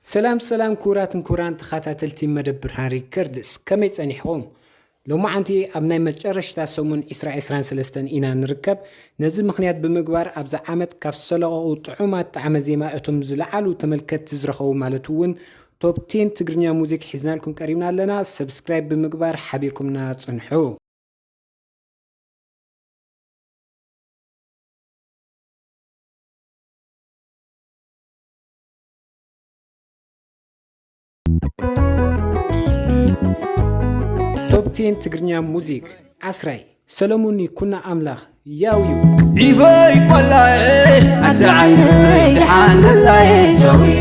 ሰላም ሰላም ክቡራትን ክቡራን ተኸታተልቲ መደብ ብርሃን ሪከርድስ፣ ከመይ ጸኒሕኹም? ሎማዓንቲ ኣብ ናይ መጨረሽታ ሰሙን ዕስራ ዕስራን ሰለስተን ኢና ንርከብ። ነዚ ምኽንያት ብምግባር ኣብዛ ዓመት ካብ ዝተለቐቑ ጥዑማት ጣዕመ ዜማ እቶም ዝለዓሉ ተመልከትቲ ዝረኸቡ ማለት እውን ቶፕ ቴን ትግርኛ ሙዚክ ሒዝናልኩም ቀሪብና ኣለና። ሰብስክራይብ ብምግባር ሓቢርኩምና ጽንሑ። ቶፕ ቴን ትግርኛ ሙዚክ ዓስራይ፣ ሰለሙን ይኩኖ ኣምላኽ፣ ያውዩ። ዒበይ ቆላየ፣ ኣደ ዓይነይ፣ ደሓን ገላየ፣ ያውዩ።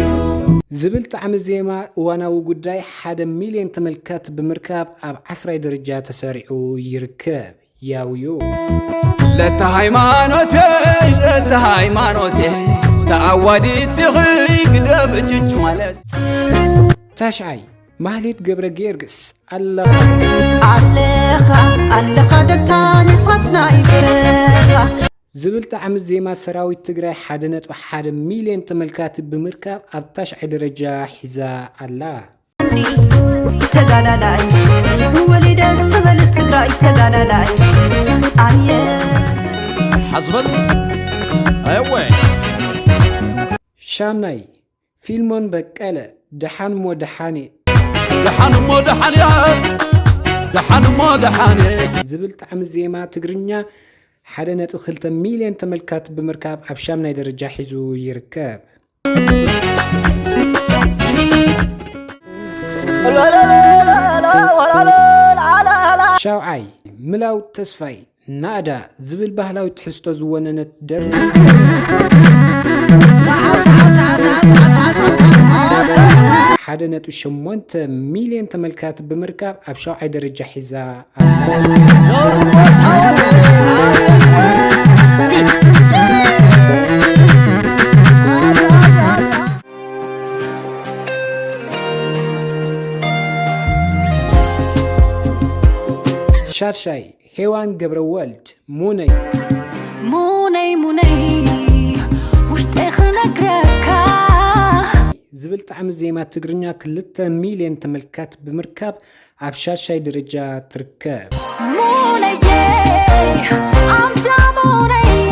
ዝብል ጣዕሚ ዜማ እዋናዊ ጉዳይ ሓደ ሚልዮን ተመልካቲ ብምርካብ ኣብ ዓስራይ ደረጃ ተሰሪዑ ይርከብ። ያውዩ። ለተ ሃይማኖተይ፣ ለተ ሃይማኖተይ፣ ተኣዋዲት ዲኺ ግደፍ ጭጭ ማለት። ታሽዓይ፣ ማህሌት ገብረ ጊዮርጊስ፣ ኣለኻ። ኣለኻ፣ ኣለኻ ደታ ንፋስ ናይ በረኻ። ዝብል ጣዕሚ ዜማ ሰራዊት ትግራይ ሓደ ነጥቢ ሓደ ሚልዮን ተመልካቲ ብምርካብ ኣብ ታሽዓይ ደረጃ ሒዛ ኣላ። ተጋዳላይ ወሊደ ትበል ትግራይ ተጋዳላይ ኣየ። ሓዝበል። ኣየወ። ሻምናይ፣ ፊልሞን በቀለ፣ ደሓን እሞ ደሓን እየ። ደሓን እሞ ደሓን እየ። ደሓን እሞ ደሓን እየ። ዝብል ጣዕሚ ዜማ ትግርኛ ሓደ ነጥቢ ክልተ ሚልዮን ተመልካቲ ብምርካብ ኣብ ሻምናይ ደረጃ ሒዙ ይርከብ። ሻውዓይ፣ ምላው ተስፋይ፣ ናእዳ ዝብል ባህላዊ ትሕዝቶ ዝወነነት ደርፊ። ሓደ ነጥቢ ሸሞንተ ሚልዮን ተመልካቲ ብምርካብ ኣብ ሻውዓይ ደረጃ ሒዛ ኣላ። ሻድሻይ፣ ሄዋን ገብረወልድ፣ ሙነይ። ሙነይ፣ ሙነይ፣ ውሽጠይ ክነግረካ። ዝብል ጣዕሚ ዜማ ትግርኛ ክልተ ሚልዮን ተመልካቲ ብምርካብ ኣብ ሻድሻይ ደረጃ ትርከብ። ሙነየ፣ ኣምታ ሙነየ።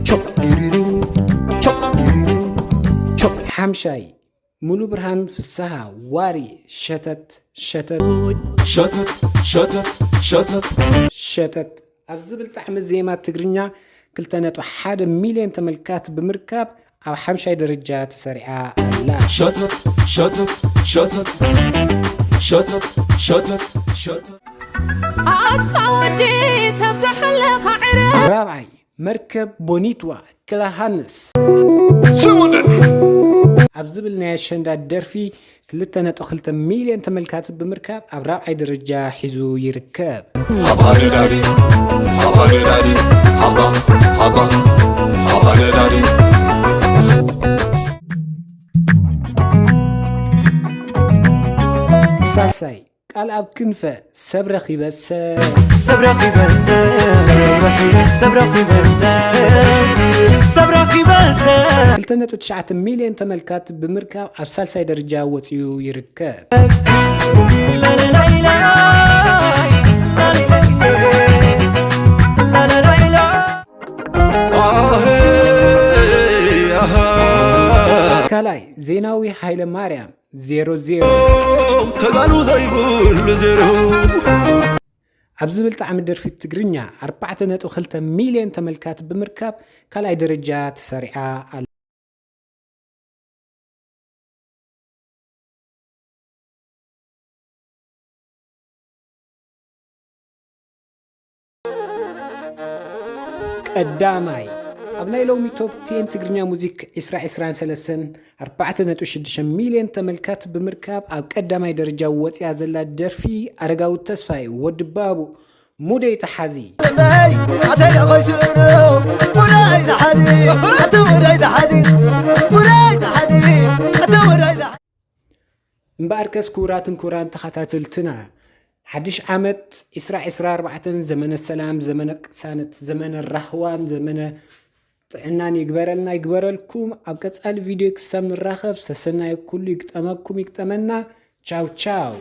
ቾፕ ዲሪሪም፣ ቾፕ ዲሪሪም፣ ቾፕ። ሓምሻይ፣ ሙሉ ብርሃን ፍስሃ፣ ዋሪ። ሸተት ሸተት ሸተት ሸተት ሸተት። ሸተት ኣብ ዝብል ጣዕሚ ዜማ ትግርኛ ክልተ ነጥቢ ሓደ ሚልዮን ተመልካቲ ብምርካብ ኣብ ሓምሻይ ደረጃ ተሰሪዓ ኣላ። ሸተት ሸተት ሸተት ሸተት ሸተት ሸተት። ኣታ ወዲ ተብዝሓለኻ ዕረ። ራብዓይ፣ መርከብ ቦኒትዋ፣ ክላ ሃንስ። ስውንን። ኣብ ዝብል ናይ ኣሸንዳ ደርፊ ክልተ ነጥቢ ክልተ ሚልዮን ተመልካቲ ብምርካብ ኣብ ራብዓይ ደረጃ ሒዙ ይርከብ። ሃባደዳዲ፣ ሃባደዳዲ፣ ሃባ፣ ሃባ፣ ሃባደዳዲ። ሳልሳይ፣ ቃልኣብ ክንፈ፣ ሰብ ረኺበ ሰብ። ሰብ ረኺበ ሰብ፣ ሰብ ረኺበ ሰብ፣ ሰብ ረኺበ ሰብ። ክልተ ነጥቢ ትሽዓተ ሚልዮን ተመልካቲ ብምርካብ ኣብ ሳልሳይ ደረጃ ወጺኡ ይርከብ። ካልኣይ፣ ዜናዊ ሃይለ ማርያም፣ ዜሮ ዜሮ። ተጋሩ ዘይብሉ ዜሮ። ኣብ ዝብል ጣዕሚ ደርፊ ትግርኛ ኣርባዕተ ነጥቢ ክልተ ሚልዮን ተመልካቲ ብምርካብ ካልኣይ ደረጃ ተሰሪዓ ኣላ። ቀዳማይ፣ ኣብ ናይ ሎሚ ቶፕ ቴን ትግርኛ ሙዚክ ዕስራ ዕስራን ሰለስተን ኣርባዕተ ነጥቢ ሽዱሽተ ሚልዮን ተመልካቲ ብምርካብ ኣብ ቀዳማይ ደረጃ ወፂኣ ዘላ ደርፊ ኣረጋዊ ተስፋይ፣ ወዲ ባቡ፣ ሙደይ ተሓዚ። እምበኣርከስ ክቡራትን ክቡራን ተኸታተልትና፣ ሓድሽ ዓመት ዕስራ ዕስራ ኣርባዕተ ዘመነ ሰላም፣ ዘመነ ቅሳነት፣ ዘመነ ራህዋን፣ ዘመነ ጥዕናን ይግበረልና፣ ይግበረልኩም። ኣብ ቀጻሊ ቪድዮ ክሳብ ንራኸብ ሰሰናይ ኩሉ ይግጠመኩም፣ ይግጠመና። ቻው ቻው።